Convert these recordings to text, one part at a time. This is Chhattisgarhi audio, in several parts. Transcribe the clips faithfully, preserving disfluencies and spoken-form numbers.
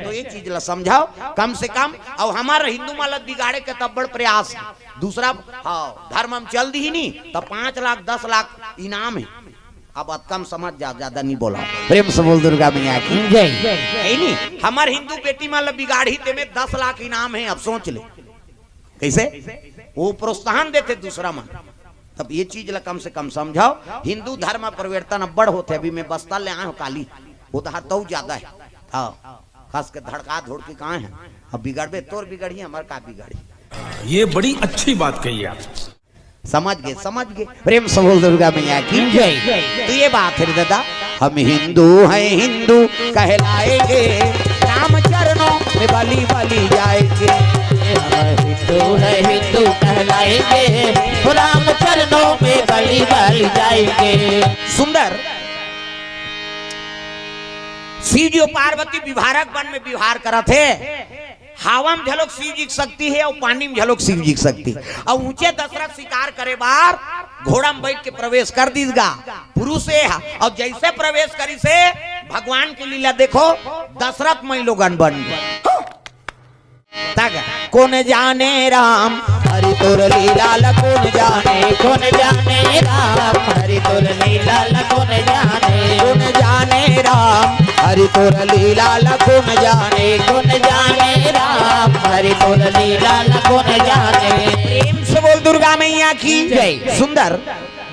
तो ये चीज ला समझाओ कम से कम। अउ हमर हिंदू मन ला बिगाड़े के तब बड़ प्रयास हे। दूसरा, हाँ, धर्म हम चल दी ही नहीं, तब पाँच लाख, दस लाख इनाम हे। अब अतका म समझ जा, ज्यादा नहीं बोला। प्रेम से बोल दुर्गा मैया की। जय। हे नहीं, हमर हिंदू बेटी मन ला बिगाड़ही, तेमे दस लाख इनाम हे। अब सोच ले, कैसे वो प्रोत्साहन देथे दूसरा मन। तब ये चीज ला कम से कम समझाओ। हिंदू धर्म परिवर्तन अब्बड़ होथे। अभी मैं बस्तर ले आए हूँ काली, वो तो हर तऊ ज्यादा हे। हाँ, खास के धड़का धुड़की कहाँ हे? अब बिगड़बे तोर बिगड़ी, हमर का बिगड़ी। ये बड़ी अच्छी बात कही आप। समझ गए, समझ गए। प्रेम से बोल दुर्गा मैया की। जय। तो ये बात है दादा, हम हिंदू हैं, हिंदू कहलाएंगे, राम चरणों में बलि बलि जाएंगे। हम हिंदू हैं, हिंदू कहलाएंगे, राम चरणों में बलि बलि जाएंगे। सुंदर। शिव जी और पार्वती विहारक वन में विहार करत हे। हवा म घलोक शिव जी के शक्ति हे अउ पानी म घलोक शिव जी के शक्ति। अउ ऊंचे दशरथ शिकार करे बार घोड़ा म बइठ के प्रवेश कर दीस गा। पुरुष हे हा। अउ जइसे प्रवेश करिस हे, भगवान के लीला देखो, दशरथ मई लोगन बन गे। तग कोन जाने राम हरि तोर लीला ल कोन जाने, कोन जाने राम हरि तोर लीला ल कोन जाने, कोन जाने राम हरि तोर लीला ल कोन जाने, कोन जाने राम हरि तोर लीला ल कोन जाने। प्रेम से बोल दुर्गा मैया की। जय। सुंदर।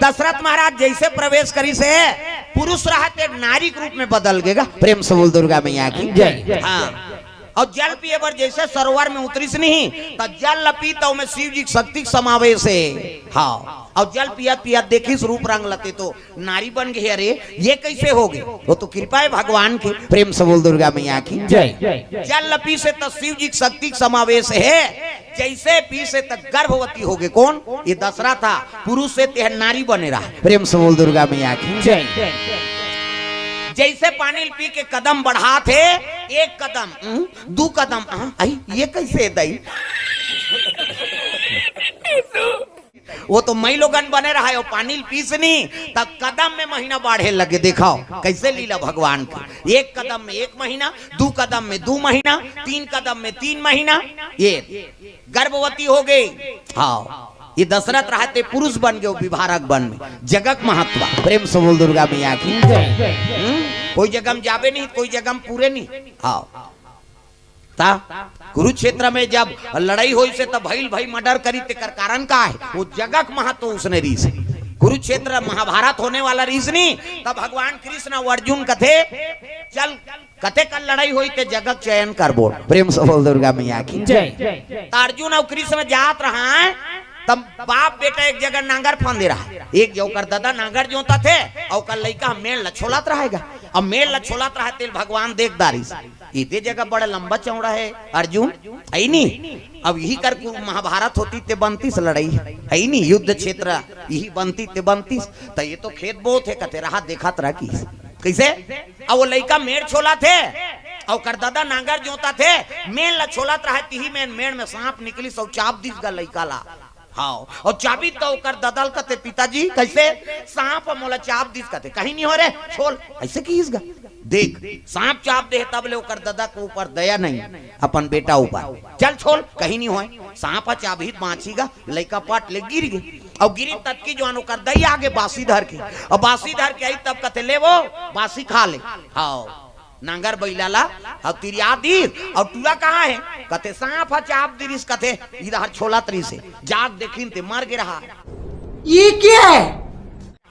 दशरथ महाराज जइसे प्रवेश करिस हे, पुरुष रहत एक नारी के रूप में बदल गेगा। प्रेम से बोल दुर्गा मैया की। जय। हाँ। अउ जल पिए बर जइसे सरोवर में उतरिस नहीं, त जल ल पी त ओमे शिव जी के शक्ति के समावेश हे। हाँ, अउ जल पियत पियत देखिस रूप रंग ल ते तो नारी बन गे। अरे, ये कइसे हो गे? वो तो कृपा हे भगवान की। प्रेम से बोल दुर्गा मैया की। जय। जल ल पीस हे त शिव जी के शक्ति के समावेश हे। जइसे पीस हे त गर्भवती हो गे। कोन? ये दशरथ हा। पुरुष हे, ते ह नारी बने रहा। प्रेम से बोल दुर्गा मैया की। जय। जइसे पानी ल पी के कदम बढ़ात हे, एक कदम, हम्म, दू कदम, हाँ, आई, ये कइसे दई? वो तो मई लोगन बने रहा हे, वो पानी ल पीस नहीं, त कदम में महीना बाढ़े लगे। देखाओ, कइसे लीला भगवान की। एक कदम में एक महीना, दू कदम में दू महीना, तीन कदम में तीन महीना, ये गर्भवती हो गे। हाँ, ये दशरथ रहत हे पुरुष बन गे, वो विहारक वन में। जगक महत्व, प्रेम से बोल दुर्गा मैया की। हम्म? कोई जगह म जाबे नहीं, कोई जगह म पूरे नहीं। हाँ। ता कुरुक्षेत्र में जब लड़ई होइस हे, त भइल भई मर्डर करी, तेकर कारण का हे? वो जगह के महत्व उसने रिहिस हे। कुरुक्षेत्र महाभारत होने वाला रिहिस नी, तब भगवान कृष्ण अउ अर्जुन कथे, चल, कथे कल लड़ई होई, ते जगह के चयन करबो। प्रेम से बोल दुर्गा मैया की। जय। त अर्जुन अउ कृष्ण जात रहा हे, तब बाप बेटा एक जगह नांगर फांदे रहा हे। एक जो ओकर ददा नांगर जोतत हे, अउ ओकर लइका मेड़ ल छोलत रहेगा। अब मेड़ ल छोलत रहा हे, तेला भगवान देख डारिस। इते जगह बड़ा लंबा चौड़ा हे अर्जुन, हे नी? अब इही कर कु-, महाभारत होतिस ते बनतिस लड़ई, हे नी? युद्ध क्षेत्र इही बनतिस ते बनतिस। त ये तो खेत बोत हे, कथे रहा देखत रहा कि कइसे? अब वो लइका मेड़ छोलत हे, अउ ओकर ददा नांगर जोतत हे, मेड़ ल छोलत रहा हे, तिही में मेड़ में सांप निकलिस अउ चाब दिस गा लइका ला। हाँ, अउ चाबिस त ओकर ददा ल कथे, पिताजी, कइसे? सांप ह मोला चाब दिस, कथे, कहीं नहीं होय रे, छोल, अइसे किहिस गा। देख, सांप चाब दे हे, तब ले ओकर ददा के ऊपर दया नहीं, अपन बेटा ऊपर। चल छोल, कहीं नहीं होय, सांप ह चाबही त बांचही गा, लइका पट ले गिर गे। अउ गिरी ततकी जुवार ओकर दई आगे बासी धर के, अउ बासी धर के आई तब कथे, ले वो, बासी खा ले। हाँ। नांगर बइला ला अउ तिरिया दिस, अउ टूरा कहाँ हे? कथे, सांप ह चाब दिस, कथे, इधर छोलत रिहिस हे, जाके देखिन ते मर गे रहा। ये क्या है?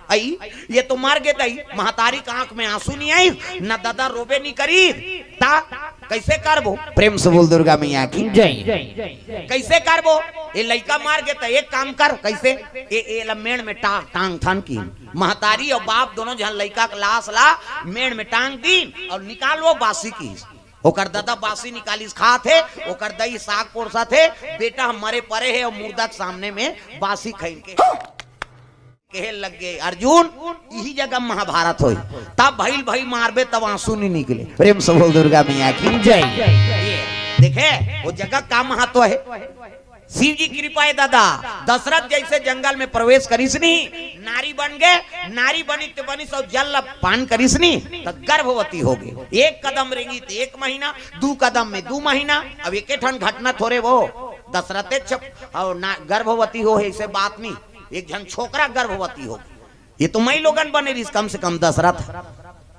अई, ये तो मर गे दई, महतारी के आंख में आंसू नहीं आइस, न ददा रोबे नहीं करिस, त कइसे करबो? प्रेम से बोल दुर्गा मैया की। जय। कइसे करबो? ये लइका मर गे त एक काम कर, कइसे? ए, ए ला मेड़ में टा-, टांग थान की। महतारी अउ बाप दोनों झन लइका के लाश ला मेड़ में टांग दीन अउ निकाल वो बासी किहिस। ओकर ददा बासी निकालिस खात हे, ओकर दई साग पोरसत हे, बेटा ह मरे परे हे अउ मुर्दा के सामने में बासी खइल के कहे लग गे, अर्जुन, इही जगह महाभारत होई, तब भइल भई मारबे तब आंसू नहीं निकले। प्रेम से बोल दुर्गा मैया की। जय। ये, देखे, वो जगह का महत्व हे। शिव जी कृपा हे दादा, दशरथ जैसे जंगल में प्रवेश करिस नी, नारी बन गे, नारी बनिस ते बनिस अउ जल ला पान करिस नी, त गर्भवती हो गे। एक कदम रेंगिस ते एक महीना, दू कदम में दू महीना। अब एके ठन घटना थोरे वो दशरथे छप अउ ना गर्भवती हो हे, ऐसे बात नी, एक झन छोकरा गर्भवती हो गे। ये तो मई लोगन बने रहिस, कम से कम दशरथ।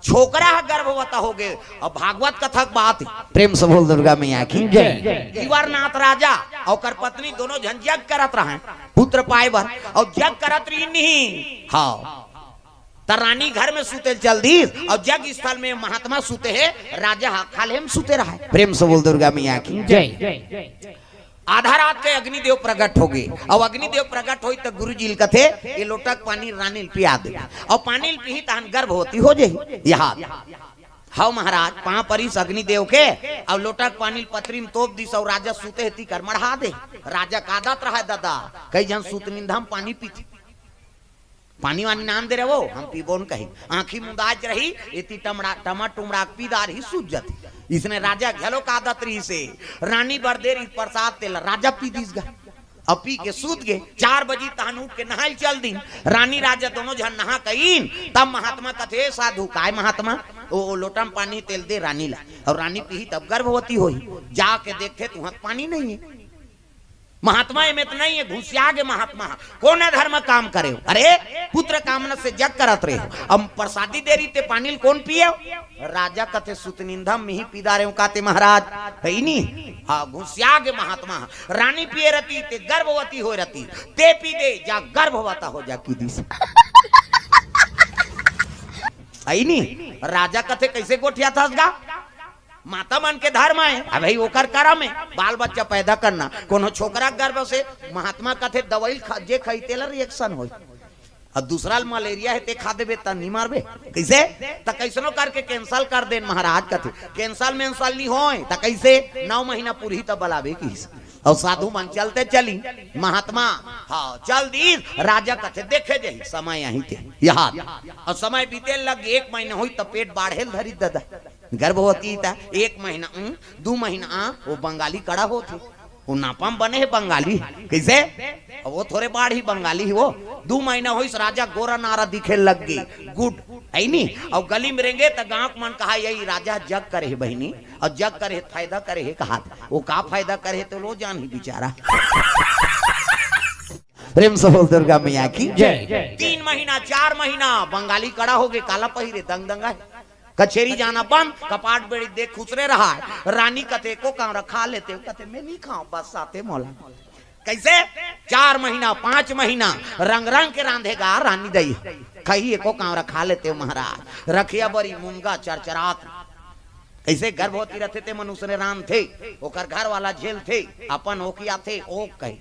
छोकरा ह गर्भवता हो गे। अब भागवत कथा के बात हे। प्रेम से बोल दुर्गा मैया की जय। इवरनाथ राजा अउ ओकर पत्नी दोनों झन जग करत रहय पुत्र पाए बर, अउ जग करत रहिन नहीं। हाँ, त रानी घर में सुते चल दीस, अउ जग स्थल में महात्मा सुते हे, राजा ह खाल्हे में सुते रहय। प्रेम से बोल दुर्गा मैया की जय। आधा रात के अग्निदेव प्रगट हो गे। अब अग्निदेव प्रगट होइस त गुरुजी ल कथे, "ये लोटा के पानी रानी ल पिया दे, अउ पानी ल पीही तहन गर्भवती हो जाही।" यहाँ, "हव महाराज।" पाँव परिस अग्निदेव के, अउ लोटा के पानी ल पतरी में तोप दिस, अउ राजा सुते हे तेकर मढ़ा दे। राजा के आदत रहय दादा, कई झन सुतनिंदा म पानी पीथे। "पानी वानी नान दे रे वो, हम पीबो न," कही। आँखी मुंदाच रही, एती टमड़ा, टमा टुमड़ा के पी डारही, सूत जाथे। इसने राजा घलो के आदत रहिसे, रानी बर दे रहिस प्रसाद तेला, राजा पी दिस गा। अब पी के सूत गे। चार बजी तहन उठ के नहाय चल दिन। रानी राजा दोनों झन नहा कइन, तब महात्मा कथे, "साधु, काय महात्मा?" "ओ, ओ लोटा म पानी तेला दे रानी ला, अउ रानी पीही तब गर्भवती होही।" जाके देखथे त उहाँ पानी नहीं हे। महात्मा एमे त नहीं हे, घुसिया गे महात्मा ह। कोन अधर्म काम करे हो? अरे, पुत्र कामना से जग करत रहे हो, अब प्रसादी दे रहिस ते पानी ल कोन पिए हो? राजा कथे, "सुतनिंदा म ही पी डारे हो का ते महाराज?" हे नी? हाँ, घुसिया गे महात्मा ह। रानी पिए रहती ते गर्भवती होय रहती, ते पी दे, जा गर्भवता हो जा, की दिस। हे नी? राजा कथे, "कैसे गोठियाथस गा?" माता मन के धर्म हे, अब भाई ओकर करम हे, बाल बच्चा पैदा करना। कोनो छोकरा गर्भ से, महात्मा कथे दवाई खा, जे खाई तेला reaction होई। अब दूसरा ल मलेरिया हे, ते खा देबे त नी मरबे। कैसे? त कैसनो करके cancel कर देन महाराज कथे। Cancel मेंसल नी होय, त कैसे? नौ महीना पूरही त बलाबे किस। अउ साधु मन चलते चली, महात्मा, हाँ, चल दीस, राजा कथे देखे जाही, समय आही ते। यहाँ, अउ समय बीते लग, एक महीना होई त पेट बाढ़े ल धरी दादा। गर्भवती त एक महीना, उम, दू महीना, आ, वो बंगाली कड़ा होथे। वो नापा म बने हे बंगाली। कैसे? अब वो थोरे बाढ़ही बंगाली हे वो। दू महीना होइस राजा गोरा नारा दिखे लग गे। Good। हे नी? अउ गली में रेंगे त गाँव के मन कहा, "यही राजा जग करे हे बहिनी, अउ जग करे हे, फायदा करे हे," कहा। वो का फायदा करे हे त लो जानही बेचारा। प्रेम से बोल दुर्गा मैया की जय। तीन महीना, चार महीना बंगाली कड़ा हो गे, काला पहिरे, दंग दंग हे। कचेरी जाना बंद, कपाट बेड़ी देख खुसरे रहा हे। रानी कथे, "एको कांवरा खा लेते हो?" कथे, "मैं नहीं खाऊं, बस आते मौला।" कैसे? चार महीना, पांच महीना रंग रंग के रांधे गा रानी दई। "कही एको कांवरा खा लेते हो महाराज?" रखिया बरी मुनगा चरचरात। कैसे? गर्भवती रहथे ते मनुष्य ने रांधथे, ओकर घर वाला झेलथे, अपन ओकियाथे, ओ कही।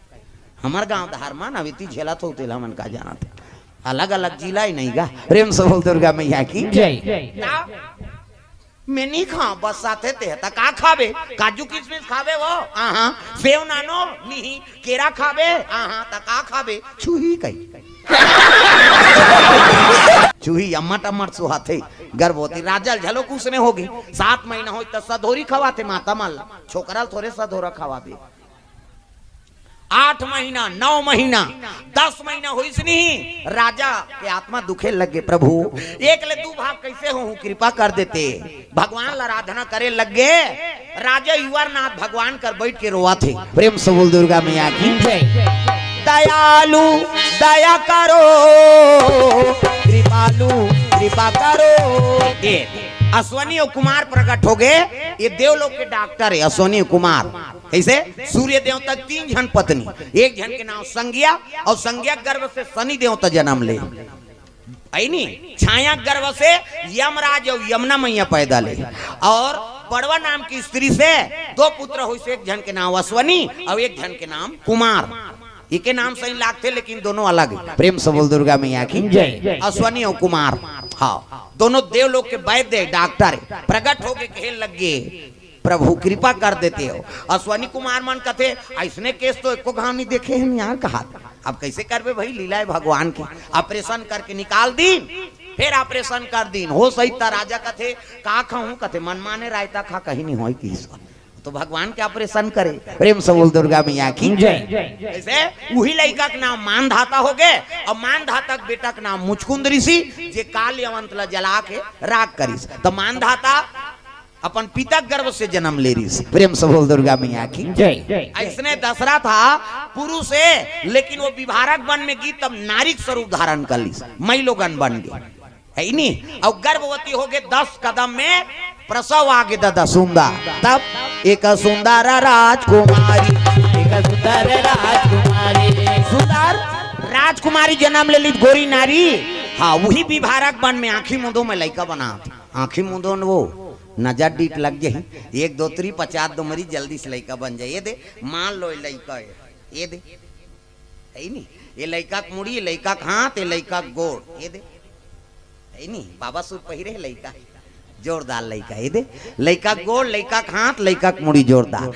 हमर गांव धार म ना, अभी ती झेलत हो, तेला मन का जानत हे। अलग-अलग जिला ही नहीं गा। प्रेम से बोल दुर्गा मैया की जय। "मैं नहीं खाऊं, बस आते ते, त का खाबे? काजू किशमिश खाबे वो? आहा, सेव नानो, नहीं, केरा खाबे? आहा, त का खाबे? छुही कही।" छुही अम्मट अम्मट सुहाथे। गर्भवती राजा ल झलो कुछ ने होगे। सात महीना होई त सधोरी खवाथे माता मन ला, छोकरा ल थोरे सधोरा खवाबे। आठ महीना, नौ महीना, दस महीना होइस नहीं, राजा के आत्मा दुखे लग गे, "प्रभु, एक ले दू भाग कैसे होहूं, कृपा कर देते।" भगवान ला आराधना करे लग गे। राजा इवरनाथ भगवान कर बैठ के रोवत हे। प्रेम से बोल दुर्गा मैया की जय। दयालु दया करो, कृपालु कृपा करो। ये अश्वनी अउ कुमार प्रगट हो गे। ये देवलोक के डॉक्टर हे अश्वनी अउ कुमार। कैसे? सूर्य देवता के तीन झन पत्नी, एक झन के नाम संज्ञा, अउ संज्ञा गर्भ से शनि देवता जन्म ले। हे नी? छाया गर्भ से यमराज अउ यमुना मैया पैदा ले, अउ बड़वा नाम की स्त्री से दो पुत्र होइस, एक झन के नाम अश्वनी अउ एक झन के नाम कुमार। एके नाम सही लागथे, लेकिन दोनों अलग हे। प्रेम से बोल दुर्गा मैया की जय। अश्वनी अउ कुमार, हाँ, दोनों देवलोक के वैद्य हे, डॉक्टर हे। प्रगट होके कहे लग गे, "प्रभु कृपा कर देते हो।" अश्वनी कुमार मन कथे, "अइसने केस तो एको घांव नहीं देखे हन यार," कहा। "अब कैसे करबे भाई, लीला हे भगवान के।" ऑपरेशन करके निकाल दीन, फिर ऑपरेशन कर दीन। होस अइस त राजा कथे, "का खाहूं?" कथे, "मनमाने रायता खा, कहीं नहीं होई किस।" तो भगवान के ऑपरेशन करे। प्रेम से बोल दुर्गा मैया की जय। जैसे उही लइका के नाम मानधाता होगे, अउ मानधाता के बेटा के नाम मुचकुंद ऋषि, जे कालियावंत ला जला के राख करिस। तो मानधाता अपन पिता के गर्भ से जन्म ले रिस। प्रेम से बोल दुर्गा मैया की जय। अइसने दशरथ हा पुरुष हे, लेकिन वो विभारक बन में गे तब नारी के स्वरूप धारण कर लिस, मइलोगन बन गे, हे नी? अउ गर्भवती होगे, दस कदम में प्रसव आगे ददा सुंदर। तब एक सुंदर राजकुमारी, एक सुंदर राजकुमारी, सुंदर राजकुमारी जन्म ले लिस गोरी नारी। हाँ, उही विभारक बन में आँखी मूंदो में लइका बनात। आँखी मूंदो न वो नजर डीठ लग जाही, एक दो तीन पचास दो मरी जल्दी से लइका बन जाए। ये दे, मान लो ये लइका हे, ये दे, हे नी? ये लइका के मुड़ी, ये लइका के हाथ, ये लइका के गोड़, ये दे, हे नी? बाबा सूट पहिरे हे लइका, जोरदार लइका, ये दे, लइका के गोड़, लइका के हाथ, लइका के मुड़ी, जोरदार।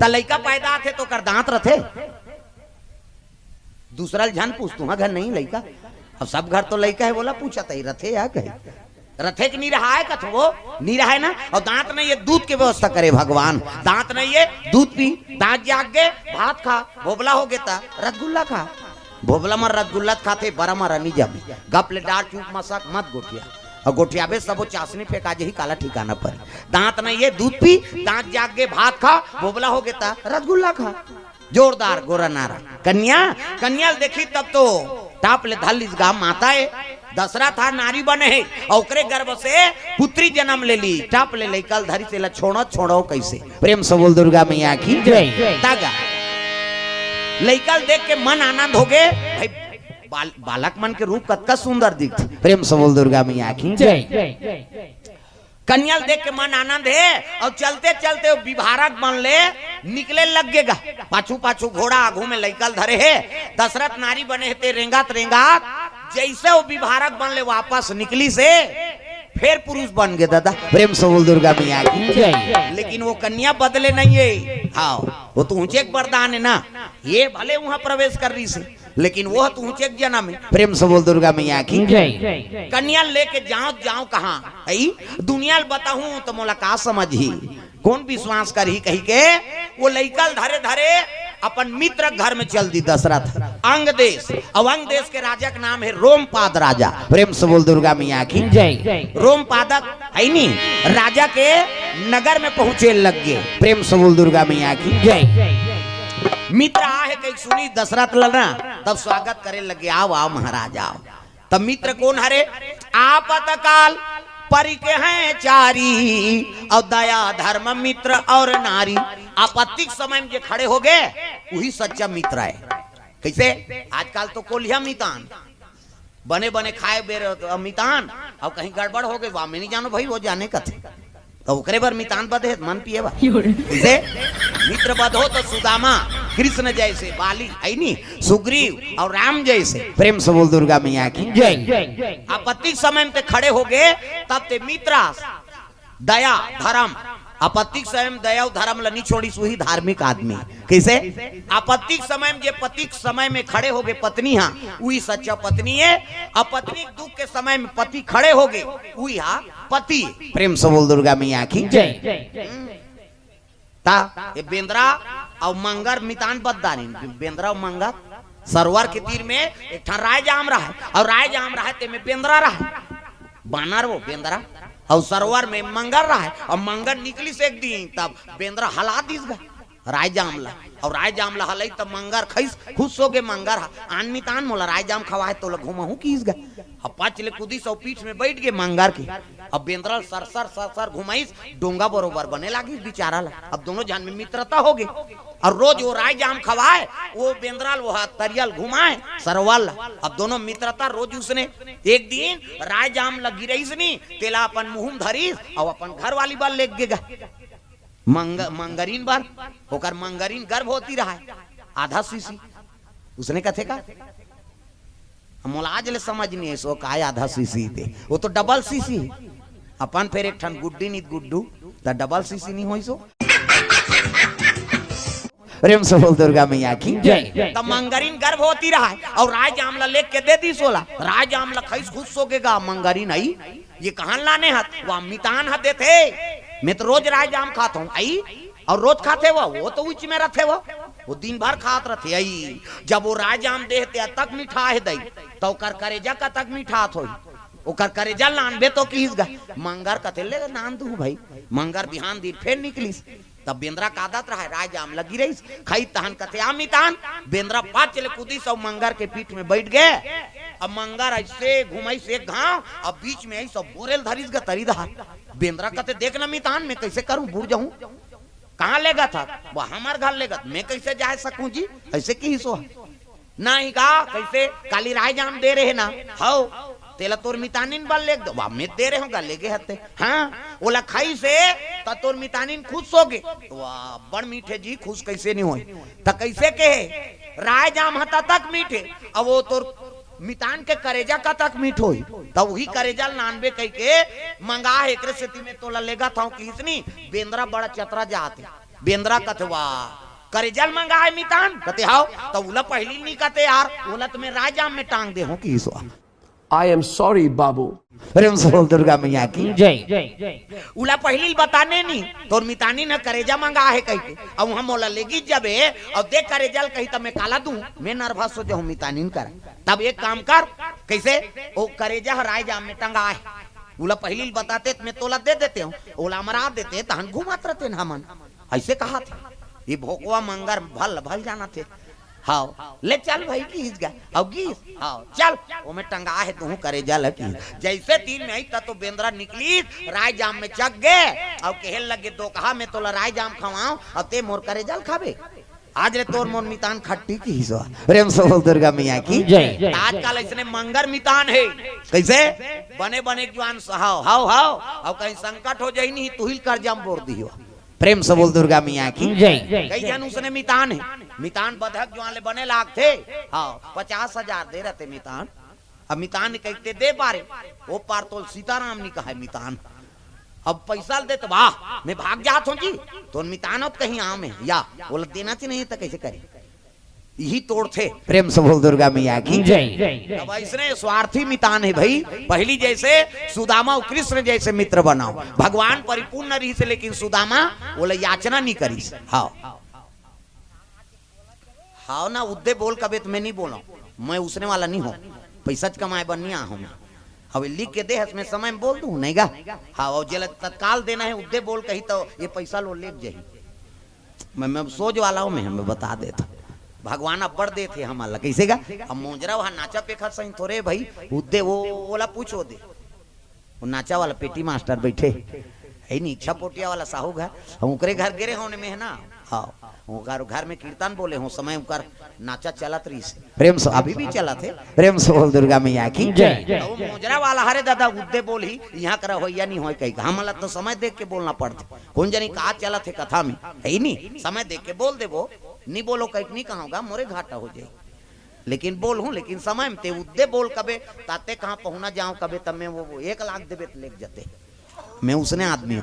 त लइका पैदा आथे तो ओकर दांत रथे? दूसरा ल झन पूछ, तुंहर घर नहीं लइका? अब सब घर तो लइका हे, बोला पूछत हे, रथे या कहे? रथे कि नी रहाय कथो, नी रहाय ना। अउ दांत नहीं हे, दूध के व्यवस्था करे भगवान। दांत नहीं हे, दूध पी, दांत जाग गे, भात खा, भोबला होगे त रसगुल्ला खा। भोबला म रसगुल्ला खाथे, बरा म रनी जाबे। गप ले डार चुप मसक मत गोठिया। अउ गोठियाबे सबो चासनी फेंका जही, काला ठिकाना पर। दांत नहीं हे, दूध पी, दांत जाग गे, भात खा, भोबला होगे त रसगुल्ला खा। जोरदार गोरा नारा। कन्या, कन्या ल देखी तब तो टाप ले धर लिस गा माता ए। दशरथ हा नारी बने हे, अउ ओकरे गर्भ से पुत्री जन्म ले लिस। टाप ले लइका ल धरिस, एला छोड़ो, छोड़ो कइसे? प्रेम से बोल दुर्गा मैया की जय। तागा लइका ल देख के मन आनंद होगे। भाई, बाल-, बालक मन के रूप कतका सुंदर दिखथे। प्रेम से बोल दुर्गा मैया की जय। कन्या ल देख के मन आनंद हे, अउ चलते चलते वो विभारक बन ले निकले लग गे गा। पाछू पाछू घोड़ा, आगू में लइका ल धरे हे। दशरथ नारी बने हे ते रेंगात रेंगात जइसे वो विभारक बन ले वापस निकलिस हे, फेर पुरुष बन गे ददा। प्रेम से बोल दुर्गा मैया की जय। लेकिन वो कन्या बदले नहीं हे। हाँ, वो तो ऊंचे के वरदान हे ना, ये भले उहाँ प्रवेश कर रिस हे, लेकिन वो तो ऊंचे के जनम हे। प्रेम से बोल दुर्गा मैया की जय। कन्या लेके जांव, जांव कहाँ? अई दुनिया ल बताहूं त मोला का समझही? कोन विश्वास करही? कहिके वो लइका ल धरे धरे अपन मित्र के घर में चल दिस दशरथ। अंग देश, अउ अंग देश के राजा के नाम हे रोमपाद राजा। प्रेम से बोल दुर्गा मैया की जय। रोमपाद हे नी, राजा के नगर में पहुंचे लग गे। प्रेम से बोल दुर्गा मैया की जय। मित्र आहे कहिके सुनिस दशरथ ल ना, तब स्वागत करे लग गे, "आव, आव महाराज, आव।" तब मित्र कोन हरे? "आपतकाल परिके हैं चारी, अउ दया धर्म मित्र अउ नारी।" आपत्ति के समय में जे खड़े होगे, उही सच्चा मित्र हे। कइसे? आजकल तो कोलिहा मितान, बने बने खाए बेर मितान, अउ कहीं गड़बड़ होगे, वा मैं नहीं जानो भाई, वो जाने कथे। त ओकरे बर मितान बधे, मन पिए बर। कइसे? मित्र बधो त सुदामा, कृष्ण जइसे, बाली, हे नी, सुग्रीव अउ राम जइसे। प्रेम से बोल दुर्गा मैया की जय। आपत्ति के समय में ते खड़े होगे, तब ते मित्र अस। दया, धर्म, आपत्ति के समय में दया अउ धर्म ल नी छोड़िस, उही धार्मिक आदमी। कइसे? आपत्ति के समय में जे पति के समय में खड़े होगे पत्नी हा, उही सच्चा पत्नी हे। अउ पत्नी के दुख के समय में पति खड़े होगे, उही हा पति। प्रेम से बोल दुर्गा मैया की जय। ता ये बेंदरा अउ मंगर मितान बददारिन। बेंदरा अउ मंगर, सरोवर के तीर में एक ठन रायजाम रहय, अउ रायजाम रहय, तेमे बेंदरा रहय। बानर वो बेंदरा, अउ सरोवर में मंगर रहय, अउ मंगर निकलिस एक दिन, तब बेंदरा हला दिस गा रायजाम ला, अउ रायजाम ला हलई त मंगर खइस, खुश होगे मंगर हा, "आन मितान मोला रायजाम खवाए, तोला घुमाहूं," किहिस गा। अब पाछ ले कुदिस अउ पीठ में बइठ गे मंगर के। अब बेंदरा ल सर सर सर सर घुमाइस, डोंगा बरोबर बने लागिस बिचारा ला। अब दोनों झन में मित्रता होगे। अउ रोज वो रायजाम खवाए, वो बेंदरा ल वो हा तरिया ल घुमाए, सरोवर ला। अब दोनों मित्रता रोज उसने। एक दिन रायजाम ल गिरइस नी, तेला अपन मुहूं म धरिस, अउ अपन घरवाली बर लेग गे गा। मंग-, मंगरिन बर, ओकर मंगरिन गर्भवती रहय, आधा सीसी। उसने कथे का? मोला आज ले समझ नहीं हे, सो काय आधा सीसी ते, वो तो डबल सीसी हे। अपन फेर एक ठन गुड्डी नित गुड्डू, त डबल सीसी नहीं होइस वो। प्रेम से बोल दुर्गा मैया की जय। त मंगरिन गर्भवती रहय, अउ रायजाम ला लेग के दे दिस ओला। रायजाम ला खइस, खुश होगे गा, मंगरिन अई, ये कहां लाने हस? वा मितान हा देथे। मैं तो रोज राय जाम खात हूँ आई। और रोज खाथे वो, वो तो उच में रथे वो। वो दिन भर खात रथे आई। जब वो राय जाम देह ते अतक मिठा हे दई, तो ओकर करेजा कतक मिठात होही। ओकर करेजा लानबे तो किहिस गा। मंगर कथे ले नान दू भाई। मंगर बिहान दिन फेर निकलिस। तब बेंदरा का आदत रहा, राय जाम लगी रहिस। खाई तहन कथे आ मितान। बेंदरा पाच ले कूदिस अउ मंगर के पीठ में बैठ गए। अब मंगर ऐसे घुमाइस एक घाव, अब बीच में आई सब बोरेल धरिस गा तरी दहार। बेंदरा कथे देख ना मितान, मैं कैसे करूं, बूड़ जाऊं। कहाँ लेगत हस? वो हमर घर लेगत। मैं कैसे जाय सकूं जी? ऐसे किहिस ओ। नहीं गा, कैसे? काली राय जाम दे रहे ना। हव, तेला तोर मितानिन बर लेग दो। वाह, मैं दे रहे हूँ गा, लेगे हते। हाँ, ओला खाइस त तोर मितानिन खुश होगे। वाह, बड़ मीठे जी, खुश कैसे नहीं होई? त कैसे कहे? राय जाम ह ततक मीठे, अब वो तोर मितान के करेजा कतक मीठ होई? त उही करेजा ल नानबे कहिके मंगा हे, एकरे सेती में तोला लेगत हूँ किहिस नी। बेंदरा बड़ा चतरा जात हे। बेंदरा कथे वाह, करेजा ल मंगा हे मितान? कथे हव। त उला पहिली नी कथे यार, ओला त मैं राय जाम में टांग दे हूँ किहिस ओ। I am sorry, बाबू। प्रेम से बोल दुर्गा मैया की। जय। उला पहिली ल बताने नी, तोर मितानिन ह करेजा मंगा हे कहिके। अब उहाँ मोला लेगी जबे, अब देख करेजा ल कही त मैं काला दूं, मैं nervous हो जाहूं मितानिन करा। तब एक काम कर, कैसे? ओ करेजा ह राय जाम में टंगा हे। उला पहिली ल बताते त मैं तोला दे देते हूँ, ओला अमरा देते, तहन घूमत रहते न हमन। ऐसे कहा थे। ये भोकवा मंगर भल भल जाना थे। हाव, ले चल भाई, किहिस गा। अउ गिस, हाव, चल, ओमे टंगा हे, तुहूं करेजा ल किहिस। जैसे तीन में आई, त तो बेंदरा निकलिस, राय जाम में चक गे, अउ कहे लगे, दोकहा में तोला राय जाम खवाऊं, अउ ते मोर करेजा ल खाबे। आज ले तोर मोर मितान खट्टी किहिस ओ। प्रेम से बोल दुर्गा मैया की। जय। त आजकल ऐसने मंगर मितान हे। कैसे? बने बने जुआन स-, हाव, हाव, हाव, अउ कहीं संकट हो जाही नहीं, तुहिल करजा म बोर दिही ओ। प्रेम से बोल दुर्गा मैया की। जय। कई झन उसने मितान हे, मितान बधक जुआन ले बने लागथे। हाँ, पचास हजार दे रहते मितान। अब मितान कहिते दे पारे, ओ पार तो सीताराम नी कहे मितान। अब पैसा ल दे त वाह, मैं भाग जात हूँ जी। तोर मितान हो त कहीं आम हे या, ओला देना च नहीं त कैसे करी? यही तोड़थे। प्रेम से बोल दुर्गा मैया की। जय। अब ऐसने स्वार्थी मितान हे भाई, पहिली जैसे सुदामा अउ कृष्ण जैसे मित्र बनाओ। भगवान परिपूर्ण रहिस हे, लेकिन सुदामा ओला याचना नी करिस। हाव। हाव ना, उद्दे बोल कबे त मैं नी बोलंव, मैं उसने वाला नी हों, पैसा च कमाए बर नी आहूं मैं। अब लिख के दे हस, मैं समय में बोल दूं, नहीं गा? हाव, अउ जेला तत्काल देना हे, उद्दे बोल कही त ये पैसा ल ओ लेग जाही। मैं, मैं सोच वाला हूँ, मैं, मैं बता देत हूँ। भगवान अब्बड़ देथे हमन ला, कइसे गा? अब मोजरा वहाँ नाचा पेखा सही थोरे भाई, उद्दे वो, ओला पूछो दे। वो नाचा वाला पेटी मास्टर बैठे, हे नी, इच्छा पोटिया वाला साहू घर, हम ओकरे घर गे रहे हों में, हे ना? हाँ, ओकर घर में कीर्तन बोले हों, समय ओकर नाचा चलत रहिस। प्रेम से, अभी भी चलत हे। प्रेम से बोल दुर्गा मैया की। जय। अब वो मोजरा वाला, हरे दादा, उद्दे बोल ही, यहाँ करा होइया नहीं होय कही, हमन ला तो समय देख के बोलना पड़थे। कोन जनी का चलत हे कथा में, हे ही नी, समय देख के बोल देबो, नी बोलो कहिके नी कहूँ गा, मोरे घाटा हो जाही। लेकिन बोलहूँ, लेकिन समय में ते उद्दे बोल कबे, ताते कहाँ पहुना जाओ कबे, तब मैं वो, वो एक लाख देबे त लेग जते। मैं उसने आदमी हूँ।